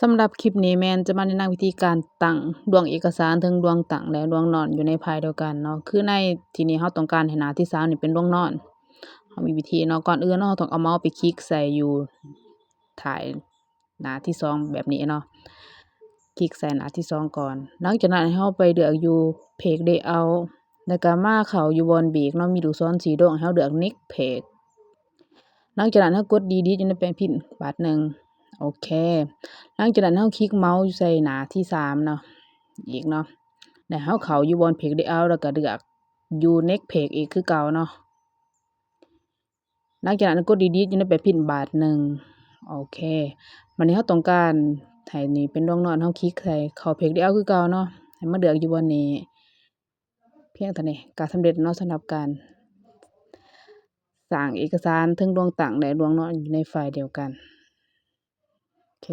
ສຳລັບຄລິບນີ້ແມ່ນຈະມາແນະນຳວິທີການຕັ້ງດວງເອກະສານ ເທິງດວງຕັ້ງ ແລະ ດວງນອນຢູ່ໃນໄຟລ໌ດຽວກັນເນາະ. ຄືໃນທີ່ນີ້ເຮົາຕ້ອງການໃຫ້ໜ້າທີສາມນີ້ເປັນດວງນອນ. ເຮົາມີວິທີເນາະ, ກ່ອນອື່ນເນາະ ເຮົາຕ້ອງເອົາເມົາສ໌ໄປຄລິກໃສ່ຢູ່ທ້າຍໜ້າທີສອງແບບນີ້ເນາະ, ຄລິກໃສ່ໜ້າທີສອງກ່ອນ. ຫຼັງຈາກນັ້ນໃຫ້ເຮົາໄປເລືອກຢູ່ Page Layout ແລ້ວກໍມາເຂົ້າຢູ່ບ່ອນເບກເນາະ, ມີລູກສອນສີ່ດວງ ໃຫ້ເຮົາເລືອກ Next Page. ຫຼັງຈາກນັ້ນເຮົາກົດ Delete ຢູ່ໃນແປ້ນພິມບາດໜຶ່ງ. ໂອເຄ. ຫຼັງຈາກນັ້ນເຮົາຄລິກເມົາສ໌ຢູ່ໃສ່ໜ້າທີສາມເນາະ ອີກເນາະ, ແລ້ວເຮົາເຂົ້າຢູ່ບ່ອນ Page Layout ແລ້ວກໍເລືອກຢູ່ Next Page ອີກຄືເກົ່າເນາະ. ຫຼັງຈາກນັ້ນກົດ Delete ຢູ່ໃນແປ້ນພິມບາດໜຶ່ງ. ໂອເຄ. ບາດນີ້ເຮົາຕ້ອງການໃຫ້ນີ້ເປັນດວງນອນ, ເຮົາຄລິກໃສ່ເຂົ້າ Page Layout ຄືເກົ່າເນາະ, ໃຫ້ມາເລືອກຢູ່ບ່ອນນີ້. ພຽງເທົ່ານີ້ກໍສຳເລັດເນາະ ສຳລັບການສ້າງເອກະສານເທິງດວງຕັ້ງ ແລະ ດວງນອນຢູ່ໃນໄຟລ໌ດຽວກັນ. ໂອເຄ.